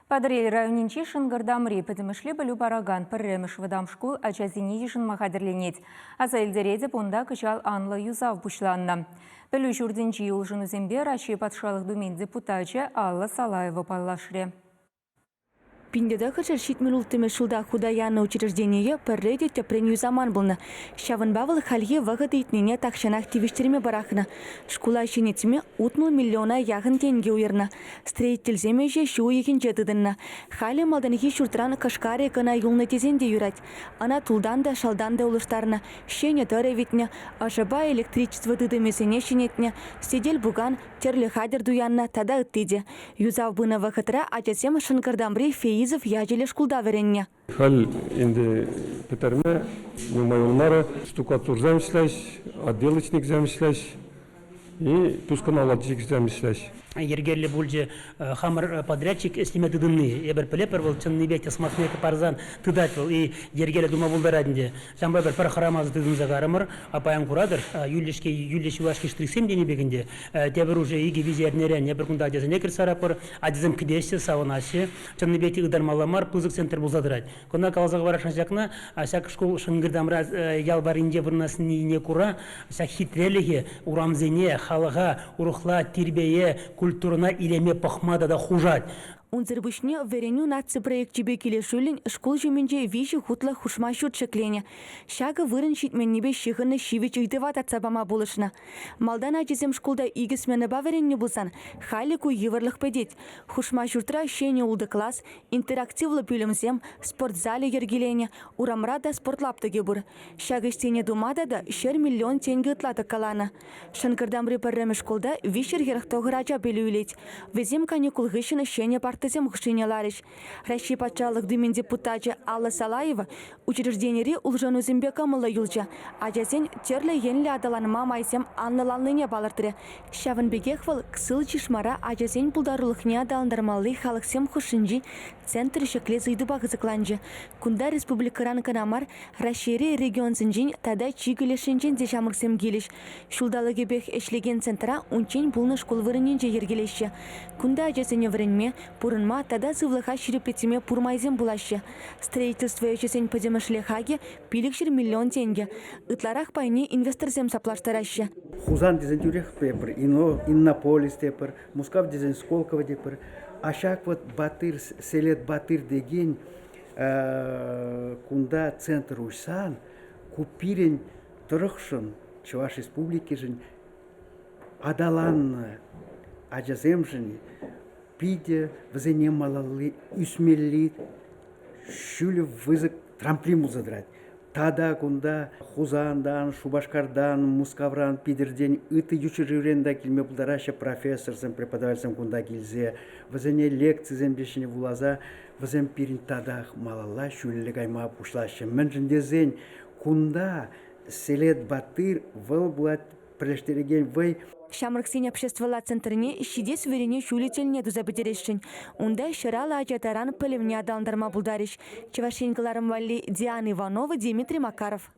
Патӑрьел районӗнчи Шӑнкӑртамри пӗтӗмӗшле пӗлӳ паракан пӗрремӗш вӑтам шкул ачасене йышӑнма хатӗрленет. Аса илтеретӗп, унта кӑҫал анлӑ юсав пуҫланнӑ. Пӗлӳ ҫуртӗнчи улшӑнусемпе Раҫҫей Патшалӑх Думин депутачӗ Алла Салаева паллашрӗ. 1976 ҫулта хута янӑ учреждение пӗрре те тӗпрен юсаман пулнӑ. Ҫавӑнпа вӑл хальхи вӑхӑт ыйтнине тахҫанах тивӗҫтерме пӑрахнӑ. Шкула ҫӗнетме 60 миллиона яхӑн тенкӗ уйӑрнӑ. Строительсем ӗҫе ҫу уйӑхӗнче тытӑннӑ. Халӗ малтанхи ҫуртран кӑшкарӗ кӑна юлнӑ тесен те юрать. Ӑна тултан та, шалтан та улӑштарнӑ, ҫӗнӗ тӑрӑ витнӗ, ӑшӑпа электричество тытӑмӗсене ҫӗнетнӗ, сӗтел-пукан, тӗрлӗ хатӗр туяннӑ тата ытти те. Юсав пынӑ вӑхӑтра ачасем Шӑнкӑртамри Феизов ячӗллӗ шкулта вӗреннӗ. Халь ӗнтӗ пӗтерме нумай юлмарӗ. Штукатурсем ӗҫлеҫ, отделочниксем ӗҫлеҫ и пусконаладчиксем ӗҫлеҫ. Йӗркеллӗ пулчӗ хамӑр подрядчик ӗҫлеме тытӑнни. Эпир пӗлетпӗр, вӑл чӑннипе те сӑмахне парсан тытать вӑл и йӗркеллӗ тума пултарать ӗнтӗ. Ҫавӑнпа эпир пӗр хӑрамасӑр тытӑнса карӑмӑр. А паян куратӑр, юлӗ-ҫке юлӗҫ юлашки штрихсем тенӗ пек ӗнтӗ. Тепӗр уже икӗ-виҫӗ эрнерен эпир кунта ачасене кӗртсе ларатпӑр. Ачасем кӗтеҫҫӗ, савӑнаҫҫӗ. Чӑннипе те ытармалла мар пысӑк центр пулса тӑрать. Кӑна каласа хӑварасшӑн ҫакна, ҫак шкул Шӑнкӑртамра ял варринче вырнаҫнине кура ҫак хитрелӗхе, урамсене, халӑха урӑхла тирпее, культурӑна илеме пӑхма тата хушать. Унсӑр пуҫне Вӗренӳ наци проекчӗпе килӗшӳллӗн шкул ҫумӗнче виҫӗ хутлӑ хушма ҫурт ҫӗкленӗ. Ҫакӑ вырӑн ҫитменнипе ҫыхӑннӑ ҫивӗч ыйтӑва татса пама пулӑшнӑ. Малтан ачасем шкулта икӗ сменӑпа вӗреннӗ пулсан, халӗ ку йывӑрлӑх пӗтет. Хушма ҫуртра ҫӗнӗ ултӑ класс, интерактивлӑ пӳлӗмсем, спорт залӗ йӗркеленӗ, урамра та спорт лаптӑкӗ пур. Ҫак ӗҫсене тума тата 100 миллион тенкӗ ытла тӑккаланӑ. Шӑнкӑртамри пӗрремӗш шкулта 349 ача пӗлӳ илет. Вӗсем каникул хыҫҫӑн ҫӗнӗ парттӑсем хушшине ларӗҫ. Раҫҫей Патшалӑх Думин депутачӗ Алла Салаева учрежденири улшӑнусемпе кӑмӑллӑ юлчӗ, ачасен тӗрлӗ енлӗ аталанма майсем анлӑланнине палӑртрӗ. Ҫавӑн пекех вӑл Ксыл Чишмара ачасен пултарулӑхне аталантармалли халӑхсем хушшинчи центр ҫӗклес ыйтупа кӑсӑкланчӗ. Кунта республикӑран кӑна мар, Раҫҫейри регионсенчен тата чикӗ лешӗнчен те ҫамрӑксем килӗҫ. Ҫулталӑкӗпех ӗҫлекен центра унччен пулнӑ шкул вырӑнӗнче йӗркелеҫҫӗ. Кунта ачасене вӗренме, пурӑнма тата сывлӑха ҫирӗплетме пур майсем пулаҫҫӗ. Строительство ӗҫӗсен пӗтӗмӗшле хакӗ 500 миллион тенкӗ. Ытларах пайне инвесторсем саплаштараҫҫӗ. Хусан тесен тӳрех тепӗр, Иннополис тепӗр, Мускав тесен Сколково тепӗр. А ҫак вот Батыр, Селет Батыр текен кунта центр уҫсан ку пирӗн тӑрӑхшӑн, Чӑваш Республикишӗн аталаннӑ ачасемшӗн питӗ вӗсене малалли ӳсмелли ҫӳлӗ пысӑк трамплин пулса тӑрать. Тата кунта Хусантан, Шупашкартан, Мускавран, Питӗртен, ытти ют ҫӗршыврен та килме пултараҫҫӗ профессорсем, преподавательсем кунта килсе вӗсене лекцисемпе ҫӗнӗ вуласа вӗсем пирӗн татах малалла ҫӳллӗ кайма пуҫлаҫҫӗ. Мӗншӗн тесен кунта Селет Батыр вӑл пулать пӗрлештерекен вӑй. Ҫамрӑксен обществӑлла центрне ҫитес вӗренӳ ҫулӗ тӗлне туса пӗтересшӗн. Унта ҫӑраллӑ ача таран пӗлӗвне аталантарма пултарӗҫ. Чӑваш Ен кӑларӑм валли Диана Иванова, Дмитрий Макаров.